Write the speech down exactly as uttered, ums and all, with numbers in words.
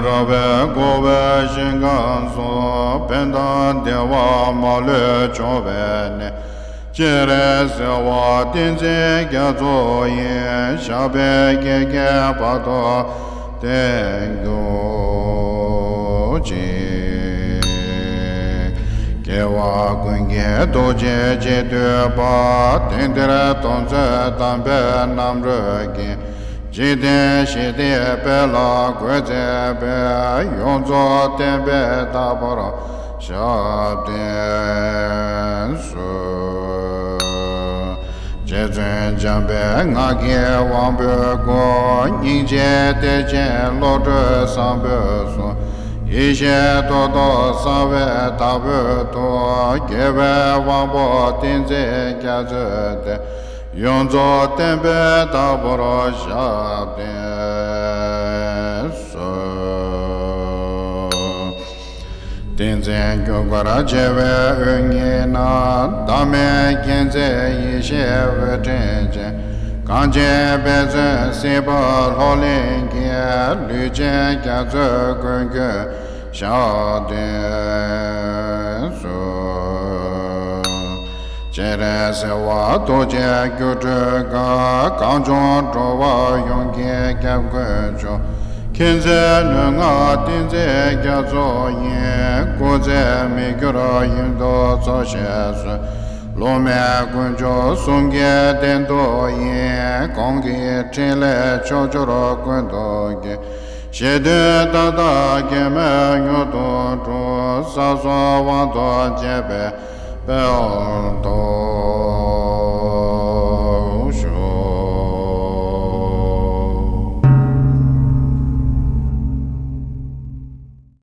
རོལ་པའི་འགུགས་པའི་ཞིང་ཁམས་སུ། ཕན་དང་བདེ་བ་མ་ལུས་འབྱུང་བའི་གནས། སྤྱན་རས་གཟིགས་དབང་བསྟན་འཛིན་རྒྱ་མཚོ་ཡི། ཞབས་པད་བསྐལ་བརྒྱའི་བར་དུ་བརྟན་གྱུར་ཅིག་དགེ་བ་ཀུན་གྱི་རྡོ་རྗེ་འཆི་བསྡུས་པ། དེང་འདིར་སྟོན་མཛད་དམ་པའི་རྣམ་རོལ་གྱིས། འཇིག་རྟེན་ཞི་བདེའི་དཔལ་ལ་འགོད་མཛད་པའི། ཡོངས་རྫོགས་བསྟན་པའི་བདག་པོར་ཞབས་བརྟན་སོ། རྗེ་བཙུན་འཇམ་པའི་སྔགས་ཀྱི་དབང་པོའི་སྐུ། སྙིང་རྗེའི་གཏེར་ཆེན་བློ་གྲོས་བཟང་པོའི་གཟུགས། ཡེ་ཤེས་ཏོག་ཏོ་གསང་བའི་བདག་པོའི་ཐུགས། རྒྱལ་བའི་དབང་པོ་བསྟན་འཛིན་རྒྱ་མཚོའི་གདན། ཡོངས་རྫོགས་བསྟན་པའི་བདག་པོར་ཞབས་བརྟན་སོ། ཏིང་འཛིན་རྒྱུ་སྐར་བྱེ་བའི་དབུས་ཉིད་ན། བདག་མེད་མཁྱེན་བརྩེ་ཡེ་ཤེས་འོད་ཕྲེང་ཅན། གངས་ཅན་དཔེ་མཛོད་སྲིད་པ་ལྷོ་གླིང་གི། ལུས་ཅན་རྒྱ་མཚོའི་སྐུ་མགོན་ཞབས་བརྟན་སོ། སྤྱན་རས་གཟིགས་དབང་རྡོ་རྗེ་སྒྱུ་འཕྲུལ་དཀར། གངས་ལྗོངས་འགྲོ་བ་ཡོངས་ཀྱི་སྐྱབས་མགོན་མཆོག་མཁྱེན་བརྩེ་ནུས་མངའ་བསྟན་འཛིན་རྒྱ་མཚོ་ཡི། སྐུ་ཚེ་མི་འགྱུར་ཡུན་དུ་འཚོ་ཞེས་གསོལ། སློབ་མའི་དཀོན་མཆོག་གསུམ་གྱི་གདན་དུ་ཡིབ། གོང་གི་ཕྲིན་ལས་ཕྱོགས་བཅུར་ཀུན་ཏུ་རྒྱས། གཞན་དོན་མཐའ་དག་གེགས་མེད་མྱུར་དུ་འགྲུབ། ས་གསུམ་དབང་དུ་བྱས་པའི་དཔལ་